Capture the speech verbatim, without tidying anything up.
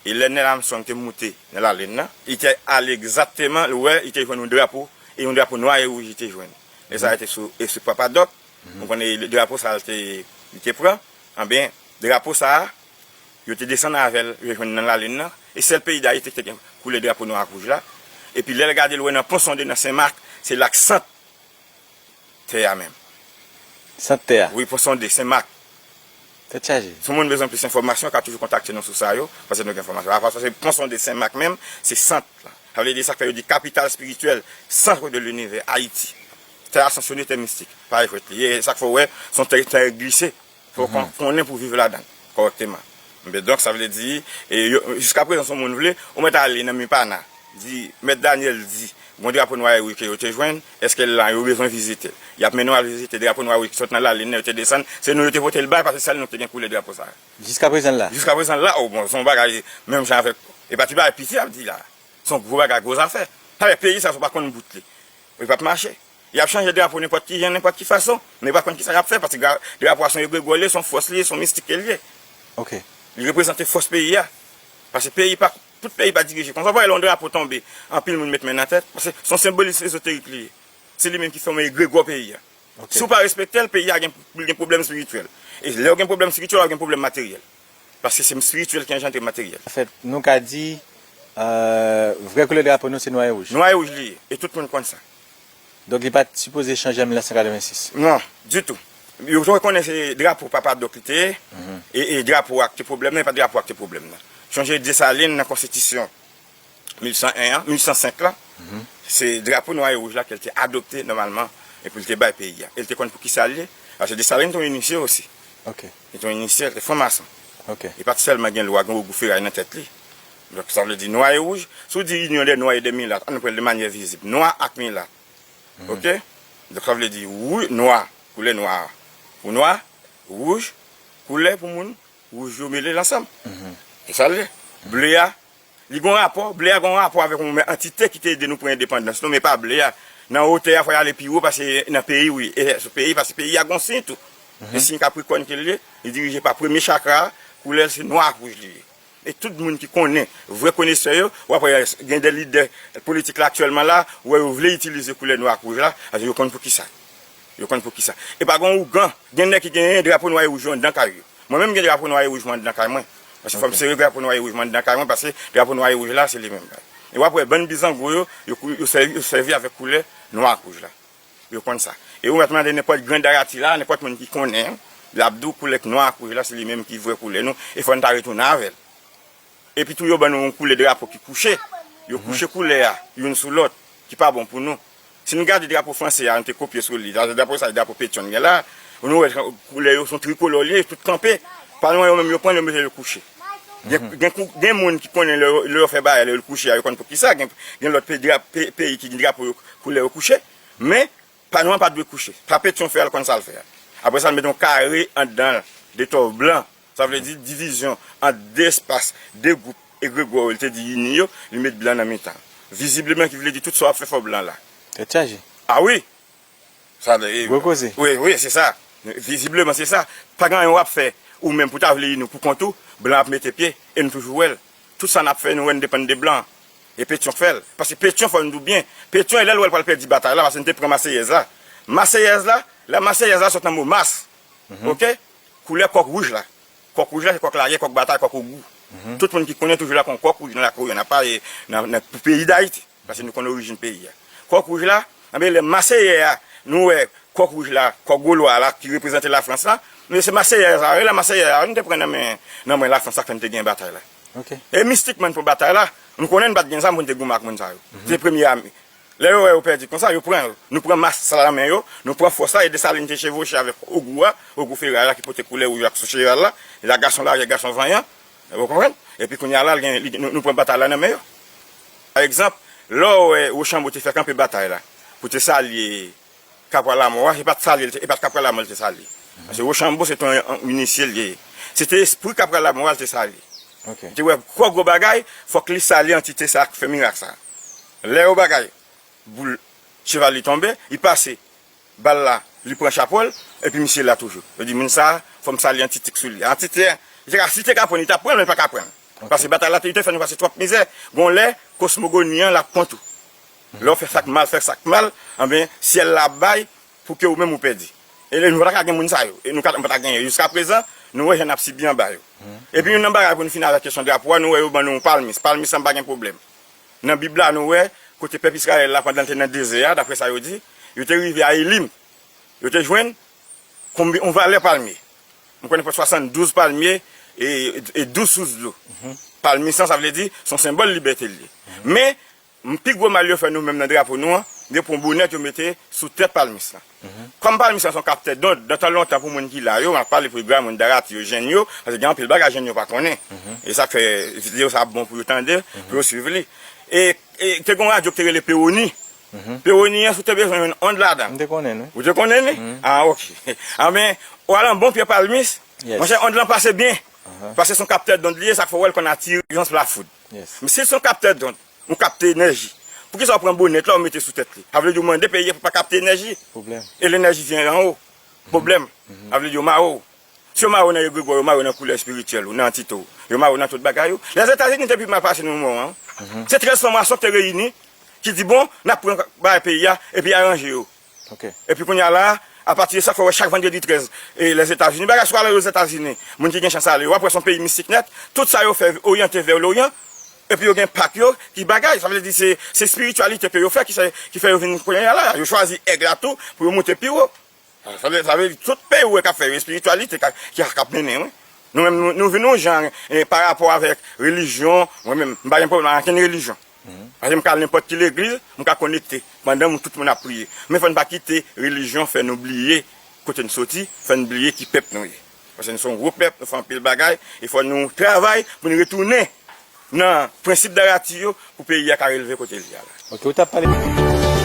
E lè Neil Armstrong te moute nan lalin nan, li te ale egzakteman, li wè, li te jwenn yon drapo, e yon drapo nwa e wouj li te jwenn. E sa te sou, e sou Papa Doc, nou konnen drapo sa a li te, li te pran, anben, drapo sa a, yo te desann avè l, yo jwenn nan lalin nan, e sèl peyi Dayiti ki te gen koulè drapo nwa ak wouj la. Epi lè l gade l wè nan pon sonde nan Senmak, se la k sant tè a menm. Sant tè a? Wi, pon sonde, Senmak. Tèt chaje. Si yon moun bezwen plis enfòmasyon, ka toujou kontakte nou sou sa yo, paske nou gen enfòmasyon. Apa sa, se pon sonde Senmak menm, se sant la. Sa vle di sa k fè yo di kapital espirityèl, centre de l'univers, Ayiti. Tè asansyone, tè mistik. Pa jwèt li ye. E sa k fè w wè, se yon tè, tè glise. Fò w kon- konnen pou w viv ladan l kòrèkteman. Men donk, sa vle di, e yo, jiskaprezan, si yon moun vle, ou mèt ale nan Mipana, di, Mèt Daniel di, gon drapo nwa e wouj ke yo te jwenn, èske l la, yo bezwen vizite l. Y ap mennen w al vizite drapo nwa e wouj ki sot nan lalin nan, yo te desann, se nou yo te pote l bay, paske sèl nou ki te gen koulè drapo sa a. Jiskaprezan l la? Jiskaprezan l la, o bon, se yon bagay, menm jan avèk, e pa ti bagay piti y ap di la. Se yon gwo bagay, gwo zafè. Sa vle, peyi sa, si w pa konn bout li, li p ap mache. Y ap chanje drapo nenpòt ki jan, nenpòt ki fason, men yo pa konn kisa y ap fè, paske drapo a se yon egregò li ye, se yon fòs li ye, se yon mistik ke l ye. Ok. Li reprezante fòs peyi a. Paske peyi pa, tout peyi pa dirije konsa. W ap wè lè yon drapo tonbe, anpil moun met men nan tèt, paske se yon senbolis ezoterik li ye. Se li menm ki fòme egregò peyi a. Ok. Si w pa respekte l, peyi a gen, gen pwoblèm espirityèl. E lè w gen pwoblèm espirityèl, w ap gen pwoblèm materyèl. Paske se espirityèl ki anjandre materyèl. Anfèt, nou ka di, euh, vrè koulè drapo nou se nwa e wouj. Nwa e wouj li ye, e tout moun konn sa. Donk, li pa t sipoze chanje an mil nèf san katrevensis? Non, ditou. Yo rekonnen se drapo Papa Doc li te ye, e, e drapo a ki te pwoblèm nan, e pa drapo a ki te pwoblèm nan. Sonje Desalin nan konstitisyon mil san en an, mil san senk la, se drapo nwa e wouj la ke l te adopte nòmalman e pou l te bay peyi a. E l te konn pou kisa l ye. Paske Desalin te yon inisye osi. Ok. Li te yon inisye, li te franmason. Ok. Li pa t sèlman gen lwa, gen ogou feray nan tèt li. Donk, sa vle di nwa e wouj. Si w di inyon dè nwa e dè milat, ann pran l de manyè vizib. Nwa ak milat. Ok? Donk, sa vle di wou-, nwa, koulè nwa a. Pou nwa, wouj, koulè pou moun, wouj yo mele l ansanm. Se sa l ye. Ble a, li gon rapò, ble a gon rapò avèk yon antite ki te ede nou pran endepandans nou, men pa ble a. Nan wotè a, fò y ale pi wo pase nan peyi, wi. E sou peyi, pase peyi a gon siy tou. E siy Kaprikòn ke l ye, li dirije pa premye chakra a, koulè l se nwa ak wouj li ye. E tout moun ki konnen, vrè konesè yo, w ap wè gen de lidè politik la aktyèlman la, w wè yo vle itilize koulè nwa ak wouj la, paske yo konn pou kisa. Yo konn pou kisa. E pa gen ougan, gen nèg ki genyen drapo nwa e wouj yo anndan kay yo. Mwen menm gen drapo nwa e wouj mwen anndan kay mwen. Paske fò m sere drapo nwa e wouj mwen anndan kay mwen, paske drapo nwa e wouj la, se li menm. E w ap wè bann bizango yo, yo, kou- yo sèvi, yo sèvi avèk koulè nwa ak wouj la. Yo konn sa. E ou mèt mande nenpòt grenn Dayiti la, nenpòt moun ki konnen, l ap di w koulè nwa ak wouj la, se li menm ki vrè koulè nou, e fò n ta retounen avè l. Epi tou, yo ban nou yon koulè drapo ki kouche. Yo kouche koulè a, youn sou lòt, ki pa bon pou nou. Si n gade drapo franse a, nou te kopye sou li, drapo sa, drapo Petyon gen la, nou wè koulè yo, se yon trikolò li ye, tout kanpe. Pa nou, yo menm, yo pran l, yo mete l kouche. Gen, gen, kou- gen moun ki konnen lè, lè yo fè bagay, lè yo l kouche a, yo konn pou kisa. Gen, gen lòt peyi, dra- pe- peyi ki gen drapo yo, koulè yo kouche. Men, pa nou an pa dwe kouche. Sa Petyon fè a, l konn sa l fè a. Apre sa, l mete yon kare anndan l, de tòv blan. Sa vle di divizyon ant de espas, de gwoup egregò yo, li te di ini yo, li met blan nan mitan. Vizibleman, ki vle di tout sa w ap fè fò blan la. Tèt chaje. A wi! Sa vle, gwo koze. Wi, wi, se sa. Vizibleman, se sa. Pa gen anyen w ap fè, ou menm pou ta vle ini w pou kont ou, blan ap mete pye, e nou toujou wè l. Tout sa n ap fè, nou wè n depann de blan. E Petyon k fè l. Paske Petyon, fò n di w byen, Petyon, e lè l wè l pral pèdi batay la, paske n te pran Maseyèz la. Maseyèz la, la Maseyèz la sot nan mo mas. Ok? Koulè kòk wouj la. Kòk wouj la, se kòk lagè, kòk batay, kòk ogou. Tout moun ki konnen toujou la kon kòk wouj nan lakou yo, nan pa, e, nan, nan peyi Dayiti. Paske nou konn orijin peyi a. Kòk wouj la, anben lè Maseyè a, nou wè kòk wouj la, kòk gwo lwa la, ki reprezante Lafrans la, men se Maseyè sa, e la Maseyè a, nou te pran nan men, nan men Lafrans la, fè n te gen batay la. Ok. E mistikman pou batay la, nou konnen n pa t gen zam pou n te goumen ak moun sa yo. Se premye ame. Lè yo wè yo pèdi konsa, yo pran yo. Nou pran mas sa nan men yo, nou pran fòs la, e Desalin te chevoche avèk ogou a, ogou feray la ki pote koulè wouj ak sou cheval la, la gason lagè, gason vanyan, ou konprann? Epi kounye a la, l gen, li, nou, nou pran batay la nan men yo. Pa egzanp, lè w wè Wochanbo te fè kanpe batay la, pou te salye Kapwa Lamò a, se pa t salye, e pa t Kapwa Lamò l te salye. Paske Wochanbo se te yon, yon inisye l ye. Se te espri Kapwa Lamò a l te salye. Ok. Li te wè kò gwo bagay, fòk li salye antite sa k fè mirak sa. Lè yo bagay, boul, cheval li tonbe, li pase bal la, li pran chapo l, epi misye la toujou. Yo di, moun sa, fò m salye antite k sou li. Antite a, li te ka, si li te ka pran l, li t ap pran l, men li pa ka pran l. Paske batay la te, te fè nou pase twòp mizè. Gon lè, kosmogoni an l ap kont ou. Lè w fè sa k mal, fè sa k mal, anben, syèl la ap bay pou ke ou menm ou pèdi. E nou pa ta ka gen moun sa yo. E nou ka, nou pa ta genyen. Jiska prezan, nou wè jan n ap sibi anba yo. Epi youn nan bagay pou n fini avèk kesyon drapo a, nou wè yo ban nou yon palmis. Palmis la, m pa gen pwoblèm. Nan Bib la, nou wè, kote pèp Izrayèl la, pandan l te nan dezè a, daprè sa yo di, yo te rive a Elim. Yo te jwenn konbi-, yon valè palmye. M konnen pran swasanndouz palmye e, e douz sous dlo. Palmis lan, sa vle di, se yon senbòl libète l ye. Men, m, pi gwo mal yo fè nou menm nan drapo nou an, yo pran bonèt yo mete sou tèt palmis lan. Kòm palmis lan se yon kaptè dond, nan tan lontan pou moun ki la yo, m ap pale pou gramoun, darati yo, jèn yo, paske gen anpil bagay jèn yo pa konnen. E sa k fè videyo sa ap bon pou yo tande, pou yo swiv li. E, e te gen yon radyo ki te rele Pewoni. Pewoni an, si w te bezwen jwenn ond ladan l. M te konnen l, wi. Ou te konnen li? Ah, ok. Anben, w al anba yon pye palmis, monchè, ond lan pase byen. Paske se yon kaptè dond li ye, sa k fè w wè l konn atire, jan se lafoud. Men si l se yon kaptè dond, ou kapte enèji, poukisa w pran bonèt la, ou mete sou tèt li? Sa vle di w mande peyi a pou pa kapte enèji. E lenèji vyen anwo. Pwoblèm. Sa vle di yo mare w. Si yo mare w nan egregwa w, yo mare w nan koulè espirityèl ou, nan antite w, yo mare w nan tout bagay ou. Lèzetazini te pi mal pase nan moman an. Se trèz franmasyon ki te reyini, ki di, bon, n ap pran bagay peyi a, epi aranje yo. Epi kounye a la, apati de sa, fò w wè chak vandredi trèz, e Lèzetazini, bagay sou ale Lèzetazini, moun ki gen chans ale, w ap wè se yon peyi mistik nèt, tout sa yo fè oryante vè Loryan, epi yo gen pak yo, ki bagay, sa vle di se, se espirityalite ke yo fè, ki fè, ki fè yo vin kounye a la, yo chwazi èg la tou, pou yo moute pi wo. Sa vle, sa vle di tout peyi ou wè k ap fè yo espirityalite ka, ki, k ap mennen, wi. Nou menm, nou, nou vin yon jan, e, pa rapò avèk relijyon, mwen menm, m pa gen pwoblèm ak ankenn relijyon. Paske m ka al nenpòt ki legliz, m ka konekte pandan m, tout moun ap priye. Men fò n pa kite relijyon fè nou bliye kote n soti, fè n bliye ki pèp nou ye. Paske nou se yon gwo pèp, nou fè anpil bagay, e fò nou travay pou n retounen nan prensip darati yo pou peyi a ka releve kote l ye a la. Ok, ou t ap pale.